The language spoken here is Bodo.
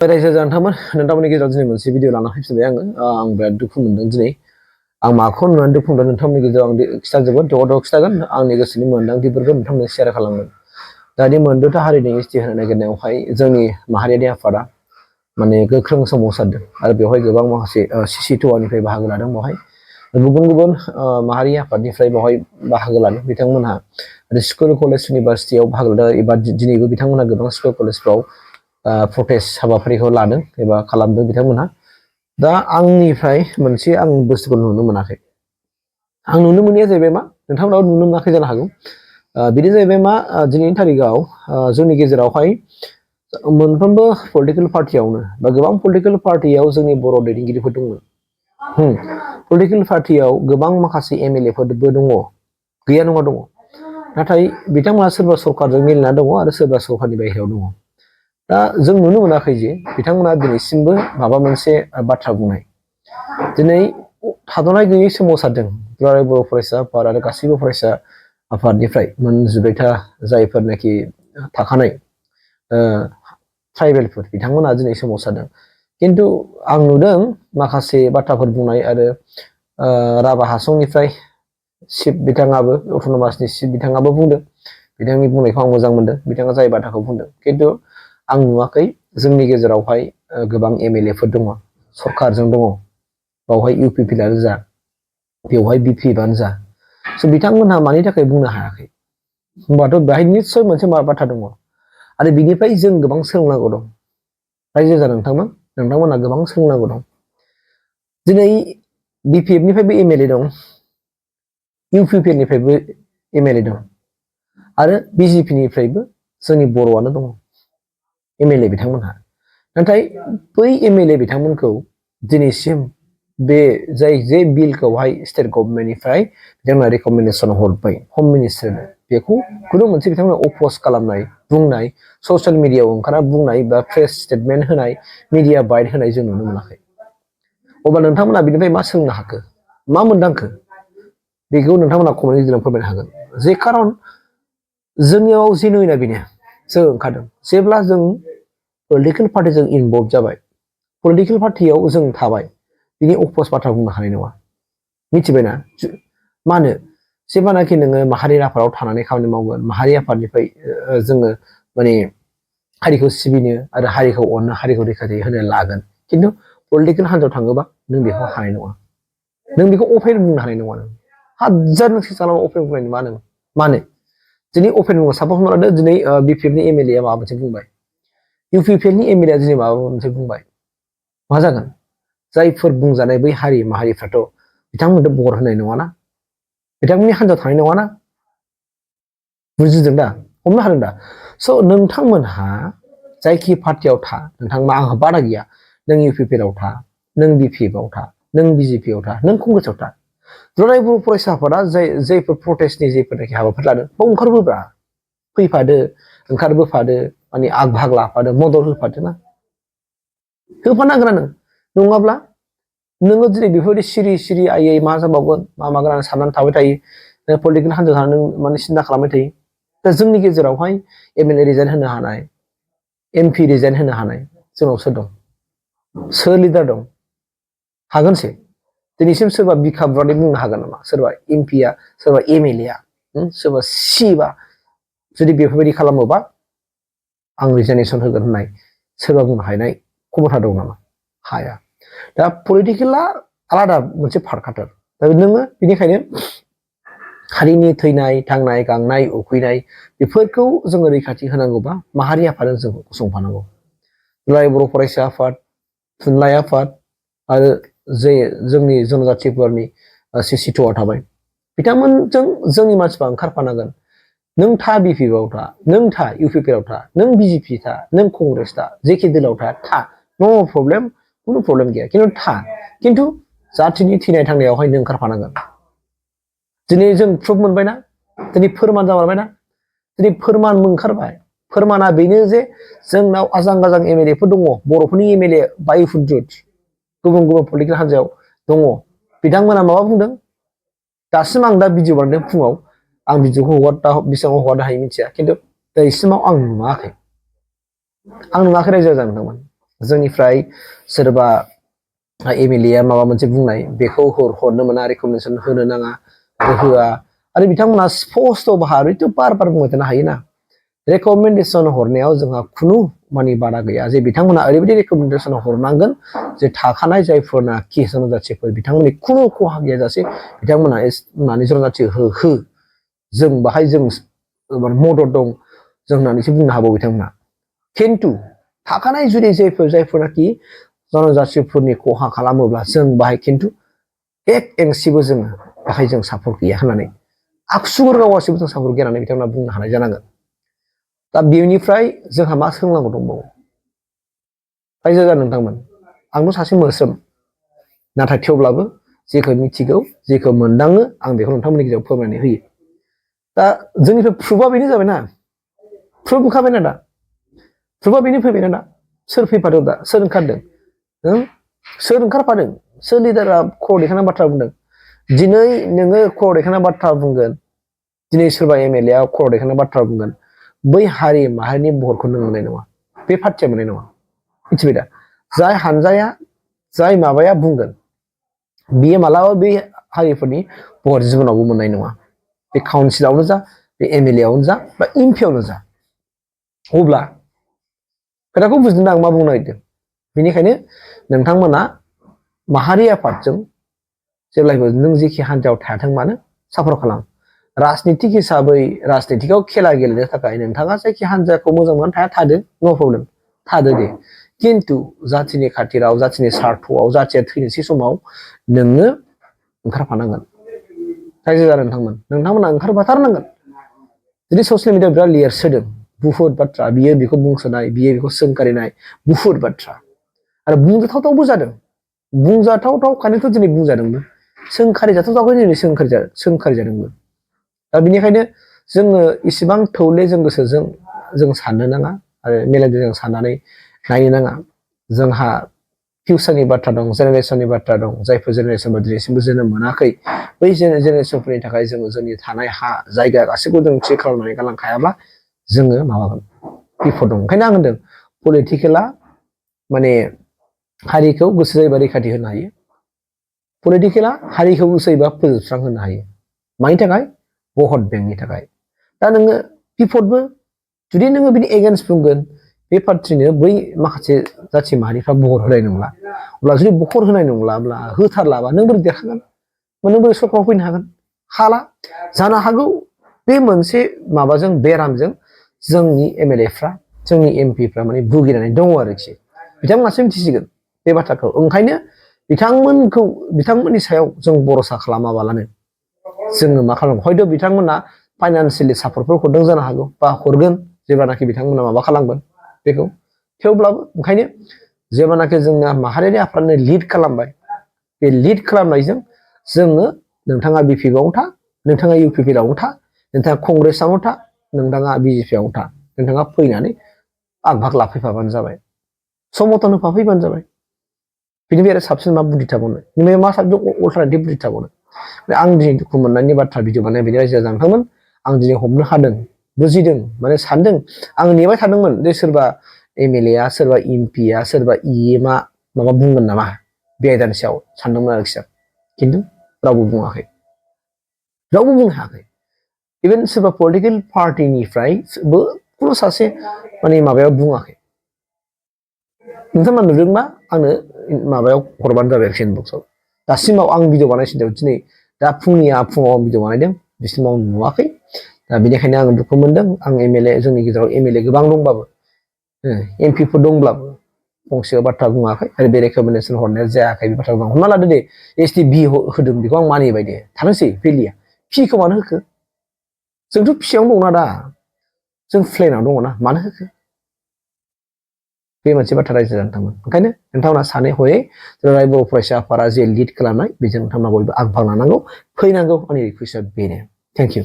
रायजो जानांथामोन नोंथांमोननि गेजेराव दिनै मोनसे भिडिअ लाना फैफिनबाय आं बिराद दुखु मोनदों दिनै आं माखौ नुनानै दुखु मोनदों नोंथांमोननि गेजेराव आं खिथाजोबगोन द'द' खिथागोन आंनि गोसोनि मोनदांथिफोरखौ नोंथांमोननो शेयार खालामगोन दा बे मोनद'था हारिनि एसटि होनो नागिरनायावहाय जोंनि माहारियारि आफादा माने गोख्रों सोमावसारदों आरो बेवहाय गोबां माखासे CC2निफ्राय बाहागो लादों बेवहाय गुबुन गुबुन माहारि आफादनिफ्राय बेवहाय बाहागो लादों बिथांमोनहा आरो स्कुल कलेज इउनिभारसिटियाव बाहागो लादों एबा दिनैबो बिथांमोनहा गोबां स्कुल कलेजफ्राव प्रटेस्ट हाबाफारिखौ लादों एबा खालामदों बिथांमोनहा दा आंनिफ्राय मोनसे आं बुस्थुखौ नुनो मोनाखै आं नुनो मोनैया जाहैबाय मा नोंथांमोनाबो नुनो मोनाखै जानो हागौ बिदि जाहैबाय मा दिनैनि तारिखाव जोंनि गेजेरावहाय मोनफ्रोमबो पलिटिकल पार्टियावनो बा गोबां पलिटिकल पार्टियाव जोंनि बर' दैदेनगिरिफोर दंमोन पलिटिकल पार्टियाव गोबां माखासे MLA फोरबो दङ गैया नङा दङ नाथाय बिथांमोना सोरबा सरकारजों मिलायना दङ आरो सोरबा सरकारनि बाहेरायाव दङ दा जों नुनो मोनाखै जे बिथांमोना दिनैसिमबो माबा मोनसे बाथ्रा बुंनाय दिनै थाद'नाय गैयै सोमावसारदों दुलाराय बर' फरायसा आफाद आरो गासैबो फरायसा आफादनिफ्राय मोनजिब्रैथा जायफोरनाखि थाखानाय ट्राइबेलफोर बिथांमोना दिनै सोमावसारदों किन्तु आं नुदों माखासे बाथ्राफोर बुंनाय आरो राभा हासंनिफ्राय चिफ बिथाङाबो अट'नमासनि चिफ बिथाङाबो बुंदों बिथांनि बुंनायखौ आं मोजां मोनदों बिथाङा जाय बाथ्राखौ बुंदों किन्तु आं नुवाखै जोंनि गेजेरावहाय गोबां MLA फोर दङ सरकारजों दङ बावहाय UPPआनो जा बेवहाय BPआनो जा स' बिथांमोनहा मानि थाखाय बुंनो हायाखै होमबाथ' बेहाय निस्सय मोनसे बाथ्रा दङ आरो बिनिफ्राय जों गोबां सोलोंनांगौ दं रायजो जा नोंथांमोनहा गोबां सोलोंनांगौ दं दिनै BPFनिफ्रायबो MLA दं UPPनिफ्रायबो MLA दं आरो BJPनिफ्रायबो जोंनि बर'आनो दङ MLA बिथांमोनहा नाथाय बै MLA बिथांमोनखौ दिनैसिम बे जे बिलखौहाय स्टेट गभर्नमेन्टनिफ्राय बिथांमोना रेकमेन्डेसन हरबाय हम मिनिस्टारनो बेखौ खुनु मोनसे बिथांमोना अप'ज खालामनाय बुंनाय ससियेल मिडियायाव ओंखारना बुंनाय बा प्रेस स्टेटमेन्ट होनाय मिडिया बाइट होनाय जों नुनो मोनाखै अब्ला नोंथांमोना बिनिफ्राय मा सोलोंनो हाखो मा मोनदांखो बेखौ नोंथांमोना कमेन्टनि गेजेराव फोरमायनो हागोन जे खारन जोंनियाव जेनुइनआ बेनो जों ओंखारदों जेब्ला जों पलिटिकल पार्टिजों इनभल्भ जाबाय पलिटिकल पार्टियाव जों थाबाय बिनि अप'ज बाथ्रा बुंनो हानाय नङा मिथिबायना मा होनो जेब्लानाखि नोङो माहारि आफादाव थानानै खामानि मावगोन माहारि आफादनिफ्राय जोङो माने हारिखौ सिबिनो आरो हारिखौ अननो हारिखौ रैखाथि होनो लागोन किन्तु पलिटिकल हान्जायाव थाङोबा नों बेखौ हानाय नङा नों बेखौ अपेन बुंनो हानाय नङा नों हाजार नों खालामो अपेन बुंनाय नङा नों मानो दिनै अपेन बुङो साप'ज हमना लादो दिनै BPFनि MLA माबा मोनसे बुंबाय UPPनि MLA दिनै माबा मोनसे बुंबाय मा जागोन जायफोर बुंजानाय बै हारि माहारिफ्राथ' बिथांमोननो बर होनाय नङाना बिथांमोननि हान्जायाव थानाय नङाना बुजिदों दा हमनो हादों दा स' नोंथांमोनहा जायखि पार्टियाव था नोंथांमोना आंहा बादा गैया नों UPPआव था नों BPFआव था नों BJPआव था नों कंग्रेसआव था दुलाराय बर' फरायसा आफादा जायफोर प्रटेस्टनि जायफोरनाखि हाबाफारि लादों बाव ओंखारबोब्रा फैफादो ओंखारबोफादो माने आग भाग लाफादो मदद होफादो ना होफानांगोन नङाब्ला नोङो दिनै बेफोरबायदि सिरि आयै मा जाबावगोन मा मागोन आं साननानै थाबाय थायो पलिटिकेल हान्जायाव थानानै माने सिन्था खालामबाय थायो दा जोंनि गेजेरावहाय MLA रिजाइन होनो हानाय MP रिजाइन होनो हानाय जोंनाव सोर दं सोर लिडार दं हागोनसै दिनैसिम सोरबा बिखा बुनानै बुंनो हागोन नामा सोरबा MPआ सोरबा MLA सोरबा Cबा जुदि बेफोरबायदि खालामोबा आं रिजाइनेसन होगोन होननाय सोरबा बुंनो हानाय खमथा दं नामा हाया दा पलिटिकेला आलादा मोनसे फारखाथार दा नोङो बेनिखायनो हारिनि थैनाय थांनाय गांनाय उखैनाय बेफोरखौ जोङो रैखाथि होनांगौबा माहारि आफादजों जों गसंफानांगौ दुलाराय बर' फरायसा आफाद थुनलाइ आफाद आरो जोंनि जनजाथिफोरनि CC2आव थाबाय बिथांमोनजों जोंनि मानसिफ्रा ओंखारफानांगोन नों था BPFआव था नों था UPPआव था नों BJP था नों कंग्रेस था जेखि दोलाव था नो प्रब्लेम खुनु प्रब्लेम गैया किन्तु जाथिनि थैनाय थांनायावहाय नों ओंखारफानांगोन दिनै जों प्रुफ मोनबायना दिनै फोरमान जाबायना दिनै फोरमान ओंखारबाय फोरमाना बेनो जे जोंनाव आजां गाजां MLA फोर दङ बर'फोरनि MLA बायफुद्रुत गुबुन गुबुन पलिटिकेल हान्जायाव दङ बिथांमोना माबा बुंदों दासिम आं दा भिडिअ बानायदों फुङाव आं भिडिअखौ बेसेबां हगारनो हायो मिथिया किन्तु दिनैसिमाव आं नुवाखै रायजो जानो नोंथांमोन जोंनिफ्राय सोरबा एमएलए आ माबा मोनसे बुंनाय बेखौ हरनो मोना रेकमेन्डेशन होनो नाङा होआ आरो बिथांमोना स्पष्ट भाबैथ' बार बुंबाय थानो हायोना रेकमेन्डेशन हरनायाव जोंहा खुनु मानि बादा गैया जे बिथांमोना ओरैबायदि रेकमेन्डेशन हरनांगोन जे थाखानाय जायफोरनाखि जनजाथिफोर बिथांमोननि खुनु खहा गैयाजासे बिथांमोना होननानै जनजाथि हो जों बाहाय जों मदद दं जों होननानैसो बुंनो हागौ बिथांमोना खिन्थु थाखानाय जुदि जायफोरनाखि जनजाथिफोरनि खहा खालामोब्ला जों बाहाय खिन्थु एक एंसिबो जों बाहाय जों सापर्ट गैया होननानै आखुगुर गावासिबो जों सापर्ट गैया होननानै बिथांमोना बुंनो हानाय जानांगोन दा बेनिफ्राय जोंहा मा सोलोंनांगौ दंबावो रायजो राजा नोंथांमोन आंबो सासे मोस्रोम नाथाय थेवब्लाबो जेखौ मिथिगौ जेखौ मोनदाङो आं बेखौ नोंथांमोननि गेजेराव फोरमायनानै होयो दा जोंनिफ्राय प्रुफआ बेनो जाबायना प्रुफ ओंखारबायना दा प्रुफआ बेनो फैबायना दा सोर फैफादों दा सोर ओंखारदों सोर ओंखारफादों सोर लिडारा खर' देखायना बाथ्रा बुंदों दिनै नोङो खर' देखायना बाथ्रा बुंगोन दिनै सोरबा एमएलए आ खर' देखायना बाथ्रा बुंगोन बै हारि माहारिनि भटखौ नों मोननाय नङा बे पार्टिया मोननाय नङा मिथिबाय दा जाय हानजाया जाय माबाया बुंगोन बियो मालाबा बे हारिफोरनि भट जिबनावबो मोननाय नङा बे काउन्सिलावनो जा बे एमएलए आवनो जा बा एमपि आवनो जा अब्ला खोथाखौ बुजिनो आं मा बुंनो नागिरदों बेनिखायनो नोंथांमोना माहारि आफादजों जेब्लायबो नों जेखि हान्जायाव थायाथों मानो सापर्ट खालाम राजनितिक हिसाबै राजनितिकआव खेला गेलेनो थाखाय नोंथाङा जायखि हान्जाखौ मोजां मोननानै थादो नो प्रब्लेम थादो दे खिन्थु जाथिनि खाथिराव जाथिनि सार्थआव जाथिया थैनोसै समाव नोङो ओंखारफानांगोन रायजो जानो नोंथांमोना ओंखारफाथारनांगोन जुदि ससियेल मिडियायाव बिराद लिरसोदों बुहुत बाथ्रा बियो बेखौ बुंसोनाय बियो बेखौ सोंखारिनाय बुहुत बाथ्रा आरो बुंजाथावथावबो जादों बुंजाथावखायनोथ' दिनै बुंजादोंबो सोंखारि जाथावथावखौ दिनै सोंखारि जादोंबो दा बेनिखायनो जोङो इसिबां थौले जों गोसोजों जों साननो नाङा आरो मेलेमजों साननानै नायनो नाङा जोंहा फिउचारनि बाथ्रा दं जेनेरेशननि बाथ्रा दं जायफोर जेनेरेशनफोर दिनैसिमबो जोनोम मोनाखै बै जेनेरेशनफोरनि थाखाय जोंनि थानाय हा जायगा गासैखौ जों थि खालामनानै गालांखायाब्ला जोङो माबागोन बिपद दं ओंखायनो आं होनदों पलिटिकेला माने हारिखौ गोसो जायोबा रैखाथि होनो हायो पलिटिकेला हारिखौ गोसो जायोबा फोजोबस्रां होनो हायो मानि थाखाय भट बेंकनि थाखाय दा नोङो बिपदबो जुदि नोङो बिनि एगेन्स्ट बुंगोन बे पार्टिनो बै माखासे जाथि माहारिफ्रा भट होनाय नंला अब्ला जुदि भट होनाय नंलाब्ला होथारलाबा नों बोरै देरहागोन नों बोरै सरकाराव फैनो हागोन हाला जानो हागौ बे मोनसे माबाजों बेरामजों जोंनि एमएलएफ्रा जोंनि एमपिफ्रा माने भुगिनानै दङ आरोखि बिथांमोनासो मिथिसिगोन बे बाथ्राखौ ओंखायनो बिथांमोननि सायाव जों भरसा खालामाबालानो जोङो मा खालामो हयथ' बिथांमोना फाइनान्सियेलि सापर्टफोर हरदों जानो हागौ बा हरगोन जेब्लानाखि बिथांमोना माबा खालामगोन बेखौ थेवब्लाबो ओंखायनो जेब्लानाखि जोंना माहारियारि आफादनो लिड खालामबाय बे लिड खालामनायजों जोङो नोंथाङा बिपिआवनो था नोंथाङा इउपिपिआवनो था नोंथाङा कंग्रेसआवनो था नोंथाङा बिजेपिआवनो था नोंथाङा फैनानै आगभाग लाफैफाबानो जाबाय समर्थन होफाफैबानो जाबाय बिनिफ्राय आरो साबसिन मा बुद्धि थाबावनो बिनिफ्राय मा साबसिन अल्टारनेटिभ बुद्धि थाबावनो आं दिनै दुखु मोननायनि बाथ्रा भिडिअ बानाय बिदि रायजो जानांगौमोन आं दिनै हमनो हादों बुजिदों माने सानदों आं नेबाय थादोंमोन जे सोरबा एमएलए आ सोरबा एमपि आ सोरबा इएम आ माबा बुंगोन नामा बे आयदानि सायाव सानदोंमोन आरोखि आं खिन्थु रावबो बुङाखै रावबो बुंनो हायाखै इभेन सोरबा पलिटिकेल पार्टिनिफ्रायबो खुनु सासे माने माबायाव बुङाखै नोंथांमोना नुदोंबा आंनो माबायाव हरबानो जाबाय आरोखि इनबक्सआव दासिमाव आं भिडिअ बानायसिनदों दिनै दा फुङाव आं भिडिअ बानायदों बिसिमाव आं नुवाखै दा बेनिखायनो आं दुखु मोनदों आं एमएलए जोंनि गेजेराव एमएलए गोबां दंबाबो एमपिफोर दंब्लाबो फंसे बाथ्रा बुङाखै आरो बे रेकमेन्डेशन हरनाया जायाखै बे बाथ्राखौ हमना लादो दे एसटि बि होदों बेखौ आं मानिबाय दे थानोसै फैलिया फिखौ मानो होखो जोंथ' फिसायावनो दंना दा जों प्लेनाव दङना मानो होखो बे मोनसे बाथ्रा रायजो जानो थांगोन ओंखायनो नोंथांमोना सानै हयै जेब्ला बर' फरायसा आफादा जे लिड खालामनाय बेजों नोंथांमोना बयबो आग भाग लानांगौ फैनांगौ आंनि रिकुवेस्टआ बेनो थेंक इउ